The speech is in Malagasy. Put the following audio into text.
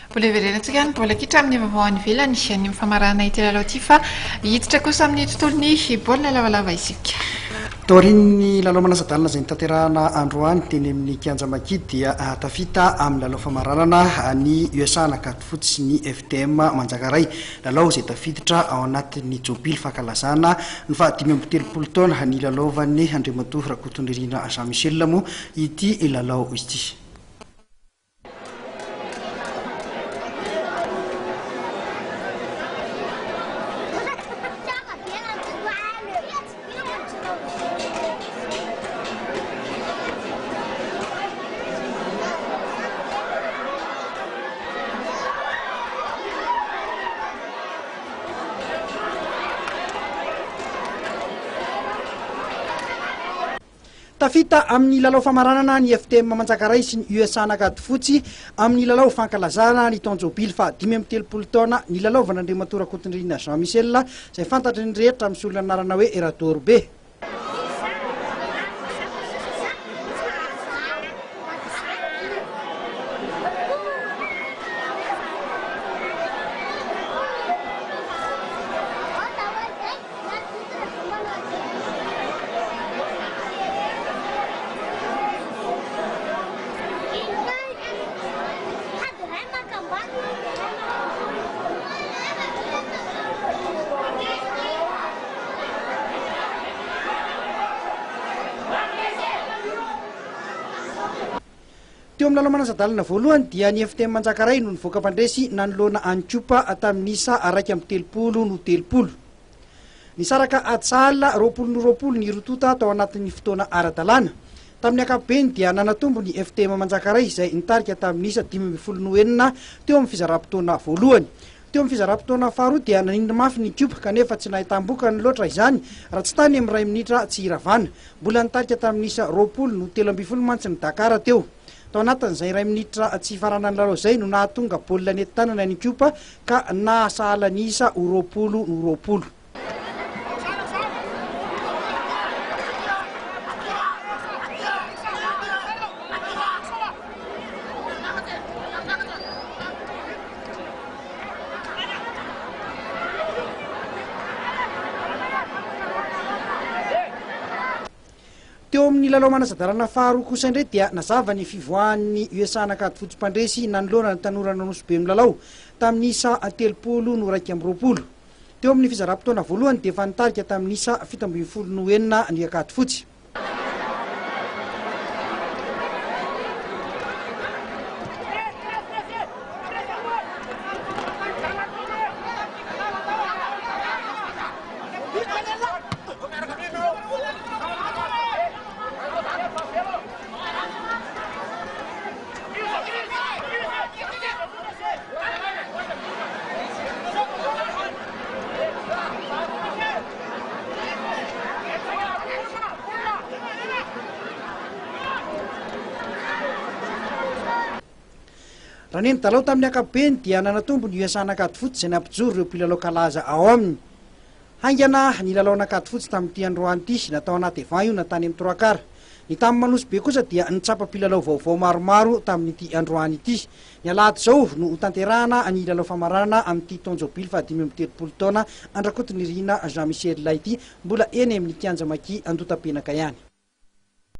Mbola hiverenantsika ny baolina kitra amin'ny vaovao any ivelany ny famaranana ity lalao ity fa hiditra kosa amin'ny tontolon'ny baolina lavalava isika. Taorian'ny lalao manasa-dalana izay notanterahana androany teny amin'ny kianja Maki dia tafita amin'ny lalao famaranana ny USA Ankadifotsy sy ny FTM Manjakaray. Lalao izay tafiditra ao anatin'ny jobily fankalazana ny faha-35 taona nilalaovan'i Andriamatoa Rakotonirina Jean Michel moa ity lalao ity. Tafita amin'ny lalao famaranana ny FTM Manjakaray sy ny USA Ankadifotsy amin'ny lalao fankalazana ny taon-jobily faha 35 taona nilalaovan'Andriamatoa Rakotondriana Jean Michel izay fantatry ny rehetra amin'ny solon'anarana hoe Radorobe. Teo amin'ny lalao manasa-dalana voalohany dia ny FTM Manjakaray no nivoaka mpandresy nanoloana an'i Kopa tamin'ny isa 31 no 30. Nisaraka ady sahala 20 no 20 ny roa tonta tao anatin'ny fotoana ara-dalàna. Tamin'ny ankapobeny dia nanatombo ny FTM Manjakaray izay nitarika tamin'ny isa 15 no 6 teo amin'ny fizaram-potoana voalohany. Teo amin'ny fizaram-potoana faharoa dia nanindry mafy ny Kopa kanefa tsy nahitam-bokany loatra izany raha tsy tany amin'ny iray minitra tsy hiravana. Mbola nitarika tamin'ny isa 20 no 13 mantsy ny Dakar teo. Tao anatin'izay iray minitra tsy hifaranan'ny lalao izay no nahatonga baolina nety tanana ny Kopa ka nahasahala ny isa ho 20 no 20. Teo amin'ny lalao manasa-dalana faharoa kosa indray dia nazava ny fivoahan'ny USA Ankadifotsy mpandresy nanoloana ny tanora Anosibe milalao tamin'ny isa 30 no 21. Teo amin'ny fizaram-potoana voalohany dia efa nitarika tamin'ny isa 17 no 6 ny Ankadifotsy. Raha ny nidalao tamin'ny ankapobeny dia nanatombo ny USA an'Ankadifotsy izay nampijoro ireo mpilalao kalaza ao aminy. Haingana ny lalao an'Ankadifotsy tamin'ity androany ity, na tao anaty avant io na tany amin'ny trois quarts. Ny tamin'ny Manosy be kosa dia nitsapa mpilalao vaovao maromaro tamin'ity androany ity. Ny alahady izao no hotanterahana ny lalao famaranana amin'ity taon-jobily faha-35 taona an-dRakotonirina Jean Michel ity, mbola eny amin'ny kianja Maki Andotapenaka ihany.